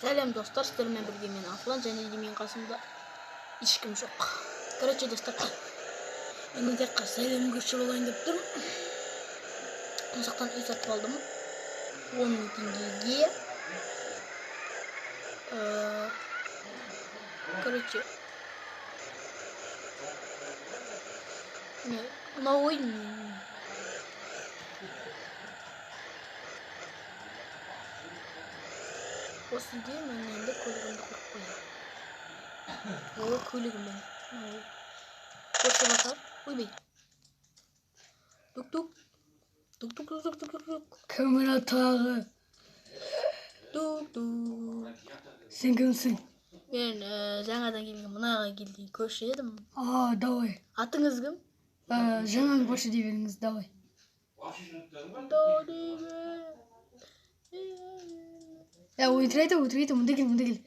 Сәлем достар, сіздермен бірге мен Аслан және де менің қасымда ешкім жоқ. Короче достар, мен мына жаққа сәлем көрші болайын деп тұрмын. Мына жақтан үй сатып алдым. 10 мың теңгеге. Короче, мынау ой осы үйде мен енді көлігімді қойып қоямын. Ол көлігім менің. Көрші басар. Ойбай. Тук-тук. Тук-тук-тук-тук-тук. Кім мына тағы? Тук-тук. Сен кімсің? Мен жаңадан келген мынаға келген көрші едім. А, давай. Атыңыз кім? Жаңа көрші дей беріңіз, давай. Өтірік айтамын, өтірік айтамын, мында кел, мында кел.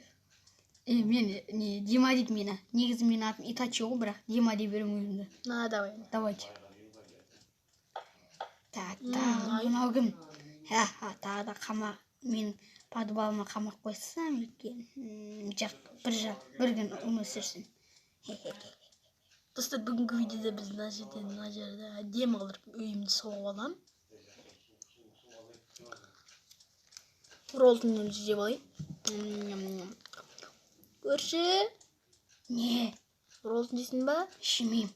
Мен не Дима дейді мені. Негізі менің атым Итачи ғой, бірақ Дима дей беремін өзімді. На, давай. Давайте. Так, тағы мынау кім? Ха, тағы да қамақ. Мен подвалыма қамақ қойсам екен. Жақ, бір күн өмір сүрсін. Достар, бүгінгі видеода біз мына жерде, мына жерде әдемі қылдырып үйімді соғып аламын. Роллтоннан жеп алайын. Көрші. Не? Роллтон жейсің ба? Жемеймін.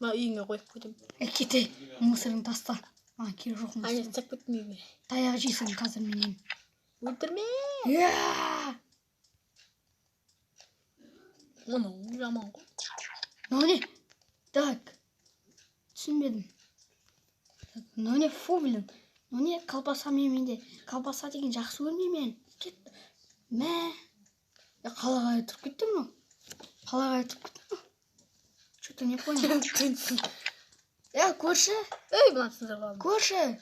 Мына үйіңе қойып қойдым. Кете, мусорыңды таста. Маған керек жоқ мусор. Әне, тастап кеттім үйіме. Таяқ жейсің қазір менен. Өлтірме. Мынау жаман ғой. Мынау не? Так. Түсінбедім. Мынау не? Фу, блин. Мынау не? Колбаса мен менде. Колбаса деген жақсы көрмеймін мен. Кет. Мә. Қалаға тұрып кетті мынау. Қалаға тұрып кетті мынау. Что-то не понял. Көрші. Ей, мына сындырып алдым. Көрші.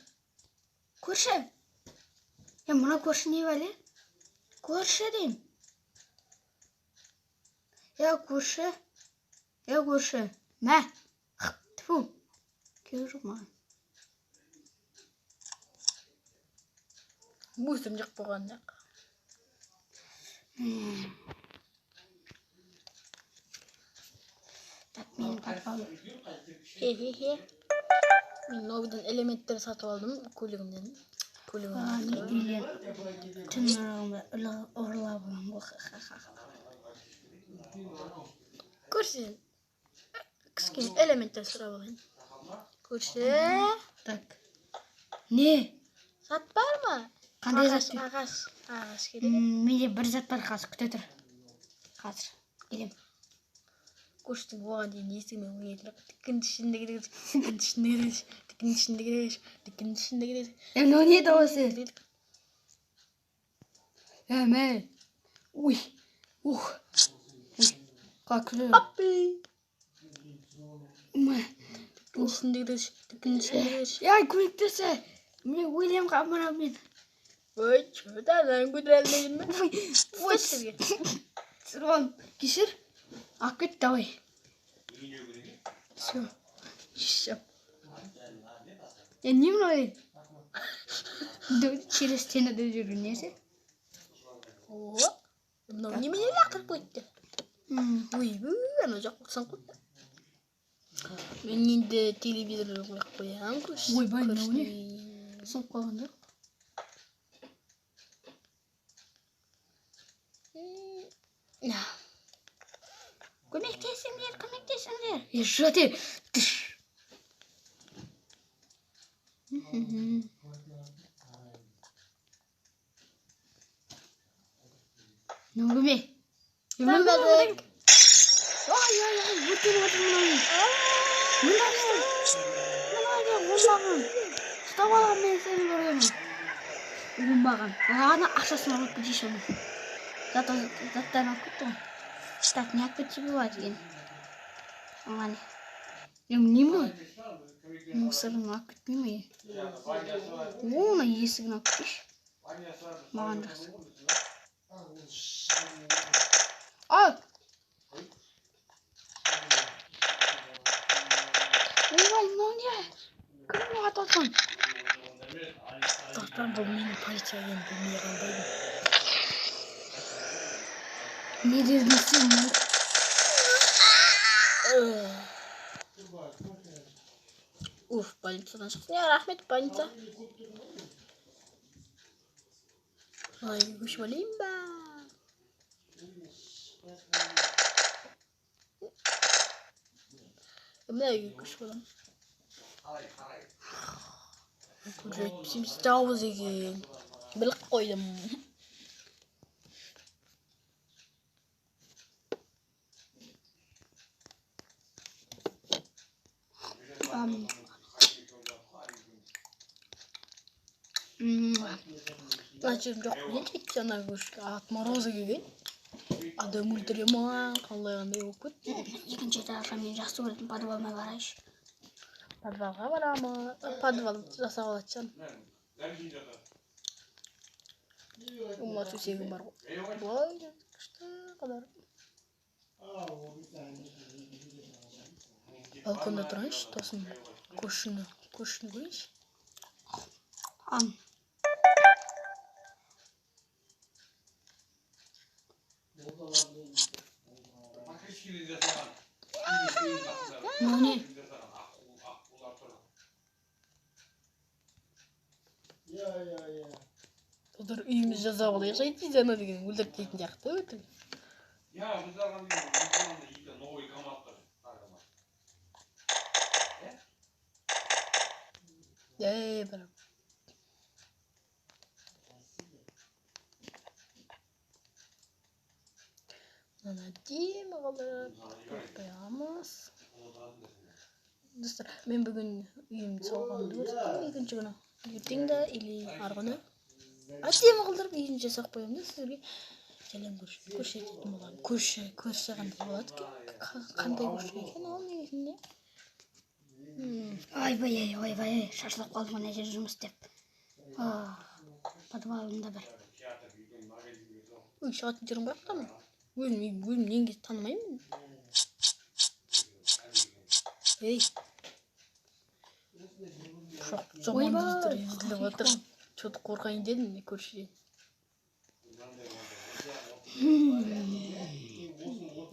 Көрші. Мына көрші не бәле? Көрші деймін. Көрші. Көрші. Мә. Тьфу. Керек жоқ маған. Мусорым жақ болған жақ. Так, менің подвалым. Хе-хе-хе. Мен новыйдан элементтер сатып алдым көлігімнен. Көлігімнен. Мен үйлен түн аралығында ұрлап аламын ғой. Көрші. Кішкене элементтер сұрап алайын. Көрші. Так. Не? Зат бар ма? Қандай зат? Ағаш, ағаш керек. Менде бір зат бар қазір, күте тұр. Қазір келем. Көршінің оған дейін есігімен ойнайтын тікін ішіндегі тікін ішіндегі тікін ішіндегі тікін ішіндегі. Мынау не дауысы? Мә. Ой. Ух. Как же. Аппи. Мә. Тікін ішіндегі тікін ішіндегі. Көмектесе. Мен өлем мына мен. Ой, что-то көтере алмаймын мен. Ой, Сырған, кешір. Алып кет, давай. Все. Все. Не мынау? Через стену деп жүрген несі? О, мынау немене лақтырып қойды? Ойбу, анау жақ сынып қойды. Мен енді телевизор қойып қоямын. Ойбай, мынау не? Сынып қалған жоқ. Көмектесіңдер, көмектесіңдер. Жөте. Мынау кім? Танымадық. Ай, ай, ай, өртеніп жатыр мынау. Мынау не? Мынау не? Оңбаған. Ұстап алған мен сені көргенмін. Оңбаған. Ана ақшасын алып кетейінші оның. Заттарын алып кетті ғой. Так, не алып кетсе болады екен. Ана не? Не мынау? Мусорын алып кетпей ме? О, мына есігін алып кетейінші. Маған жақсы. Ай! Ойбай, мынау не? Кім атып жатқан? Достар, бұл менің полиция екенін білмей қалдым. Не дедің сен? Уф, больницадан шықтым. Я, рахмет, больница. Ай, көшіп алайын ба? Мына үйге көшіп аламын. Жетпіс жауыз екен. Біліп қойдым. Мына жерім жоқ білейінші, әйтпесе ана көрші отморозы келген. Адам өлтіре ма, қалай қандай болып кетті. Екінші этажға мен жақсы көретін подвалыма барайыншы. Подвалға барамыз. Подвал жасап алатын шығармын. Мына төсегім бар ғой. Былай күшті қыдырып. Балконда тұрайыншы, тосын көршіні көрейінші. Ам. Мынау не? Бұлар үйіміз жасап алайықшы, әйтпесе ана деген өлтіріп кететін сияқты өтірік. Ей, бірақ. Мынаны әдемі қылып қойып қоямыз. Достар, мен бүгін үйімді салғанымды көрсеттім екінші күні. Ертең де или арғы күні әдемі қылдырып үйін жасап қоямын да сіздерге сәлем көрсететін боламын. Көрші қандай болады екен? Қандай көрші екен ол негізінде? Ойбай, ойбай, шашылып қалдым ана жерде жұмыс істеп. Подвалымда бір. Үй шығатын жерім қаяқта ма? Өзім үйім, өзім неге танымаймын? Ей. Пышақ жаман достар езіліп жатыр. Чё-то қорқайын дедім мен көршіден.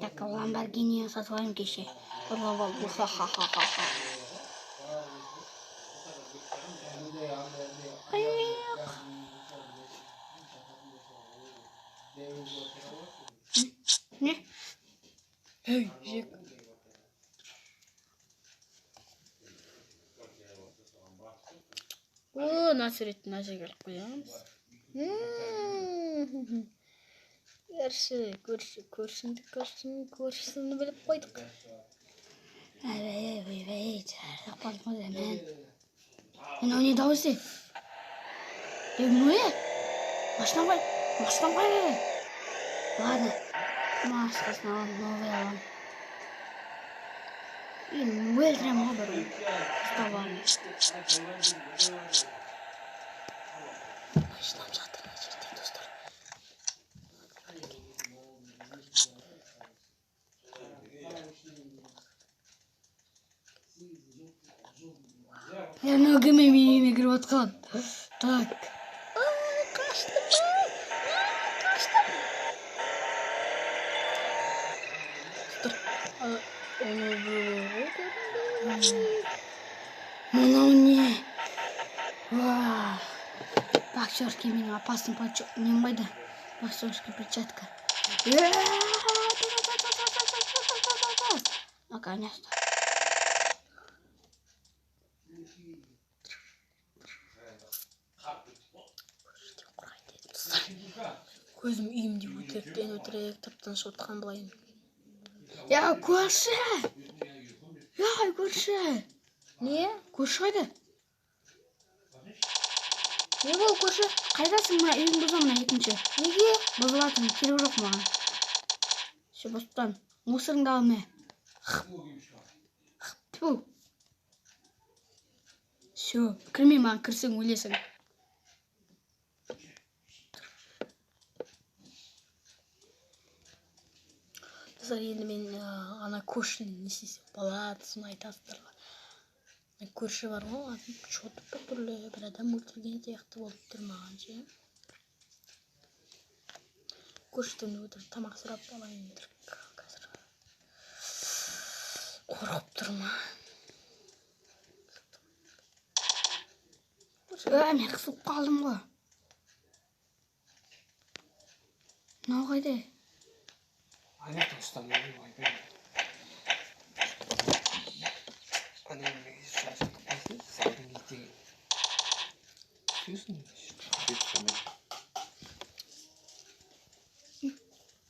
Так, Ламборгини сатып алайын кеше. Ұрлап алып, ха-ха-ха-ха. Не? Ей, жек. О, мына суретті мына жерге іліп қоямыз. Көрші, көрші, көршіңді көршін, көршісін біліп қойдық. Ойбай, ойбай, шаршап қалдым ғой мен. Мынау не дауыс е? Е, мынау не? Машинам қай? Машинам қай? Ладно, маскасын аламын, новый аламын. Енді өлтіремін ғой бір ұстап аламын. Машинам жатыр мына жерде, достар. Е, мынау кім менің үйіме кіріп отқан? Так. Қаштым, қаштым. Достар, оны біреу ғой көрінді. Мынау не? Уа. Боксерский менің опасный нем қайда? Боксерский перчатка. Наконец-то. Көзім үйімде өтіріктен өтірік тып-тыныш отырған былай. Я, көрші! Я, көрші! Не? Көрші қайда? Не болды, көрші? Қайдасың? Мына үйің бұза, мына екінші. Неге? Бұзып жатырмын, керегі жоқ маған. Все, бұзып тастадым. Мусорыңды ал міне. Тьфу. Все, кірме маған, кірсең өлесің. Достар, енді мен ана көршіні не істесем болады, соны айтасыздар ғой. Ана көрші бар ғой, атын чё-то біртүрлі бір адам өлтірген сияқты болып тұр маған ше. Көршіден өтірік тамақ сұрап алайын өтірік қазір. Қорқып тұрмын. Мен қысылып қалдым ғой. Мынау қайда? Ана ұстамай ойбай. Ана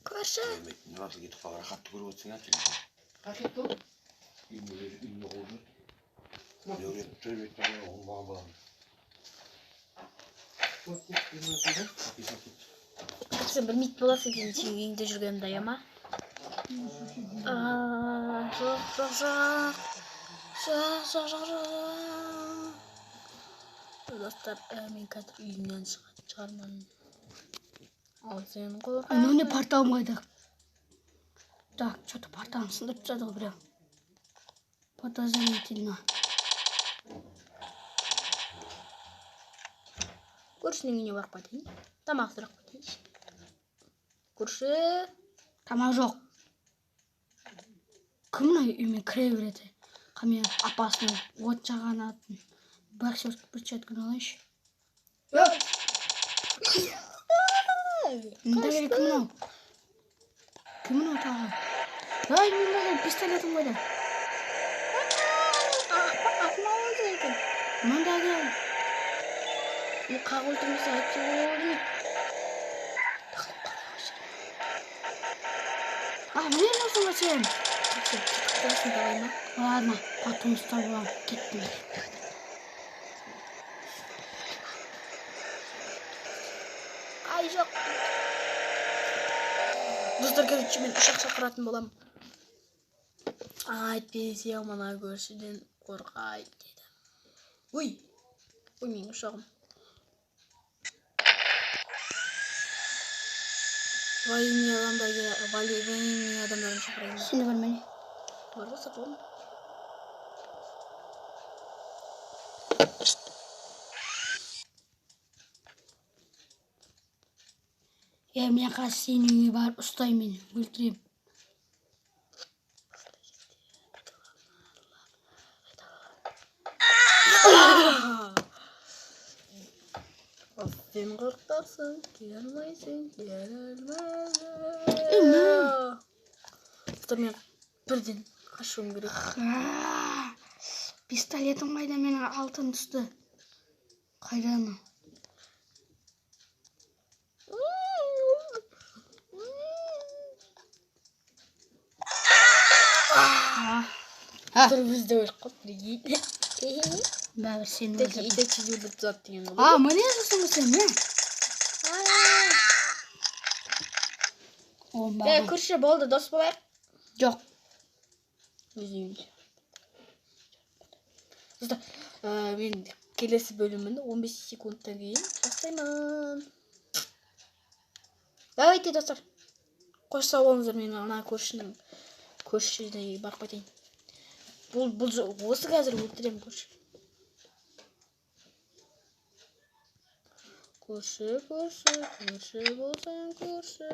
Көрші. Nasıl кетіп қалып рахатты көріп отырсың ә Рахат ол. Үйінде қуып жүр. Дәурен оңбаған балам. Сен білмейтін боласың екен сенің үйіңде жүргенімді, иә ма? Жоқ, жоқ, жоқ. Жоқ, жоқ, жоқ, жоқ. Достар, мен қазір үйімнен шығатын шығармын. Ал сен қорқақ. Анау не, порталым қайда? Так, что-то порталым сындырып тастады ғой біреу. Подозрительно. Көршінің үйіне барып қайтайын. Тамақ сұрап қайтайыншы. Көрші. Тамақ жоқ. Кім мына үйіме кіре береді? Қаме апасының от жағған атын. Боксерский перчатканы алайыншы. Мында кім мынау? Кім мынау тағы? Ай, мында пистолетім қайда? Артыма алды екен. Мында кел. Қақ өлтірмесе әйтеуір. А, міне болсың ба сен? Кетіп давай ма? Ладно, потом ұстап аламын. Кеттім. Ай, жоқ. Достар, короче, мен ұшақ шақыратын боламын. Әйтпесе мына көршіден қорқайды деді. Ой, ой, менің ұшағым. Военный адамдар, военный адамдарын шақырайын. Сені бар ма не? Бар ғой, сатып алдым. Е, мен қазір сенің үйіңе барып ұстаймын, мен өлтіремін. Сен қорқақсың, келе алмайсың, келе алмайсың. Достар, мен бірден қашуым керек. Пистолетім қайда менің, алтын түсті? Қайда анау? Тұр, бізді өліп қалды, прикинь. Бәрібір сені Итачи, өлтірдім. Итачи өлтіріп тастады деген ғой. А, міне жүрсің ғой сен, міне. Оңбаған. Көрші, болды, дос болайық. Жоқ. Өз үйімде. Достар, мен келесі бөлімін 15 секундтан кейін бастаймын. Давайте, достар. Қош сау болыңыздар, мен ана көршінің көршісіне барып қайтайын. Бұл осы қазір өлтіремін көрші. Көрші, көрші, көрші болсаң көрші.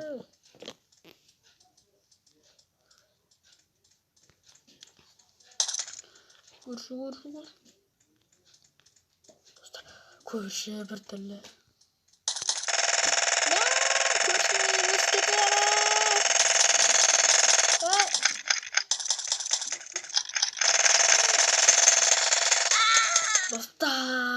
Көрші, көрші, көрші. Достар, көрші бір түрлі. Көршінің үйіне кетемін. Достар.